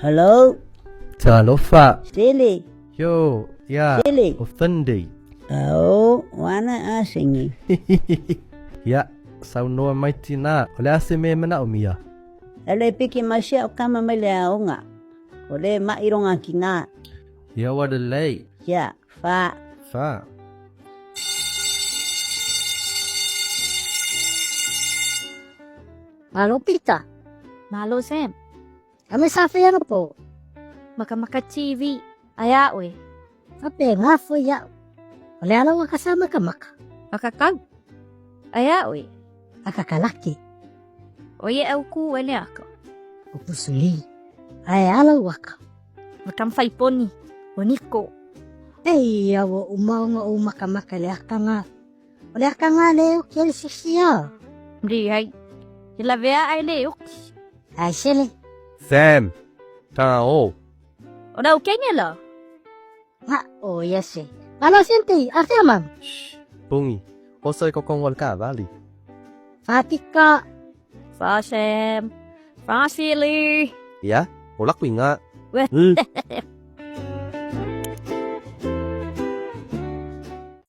Hello. Talofa. Sele. Yo, ya. Sele. O Thundi. Ao, wana a sengi. Ya, saunoa mai tinā, o le a se mea e manaomia? Ele piki mai sia o kama mai le aoga. O le maʻi ronga kinā. Ia ua lelei. Ia, fa. Fa. Malo Pita. Malo Sam. Ame sa whea na po. Makamaka TV. Ai a oe. Fape ngā fo iau. O le ala waka sa makamaka. Makakau. Ai a oe. Akakalaki. O ie au ku e le aka. O Pusuli. Ai ala waka. Makamwhai poni. O Niko. Ei ia o umaunga o makamaka le akanga. O le akanga le o kia le sisia. Mri ai. Te lavea ai le oki. Ai sele. Sam, tanga o. O rau kenge la. Nga o ia se. Malo sente, a fea mam. Shh, Bungi, oso i kokongo le ka vali. Fatika. Fa Sam. Fa Sili. Ia, o laku inga. Weh. Mm.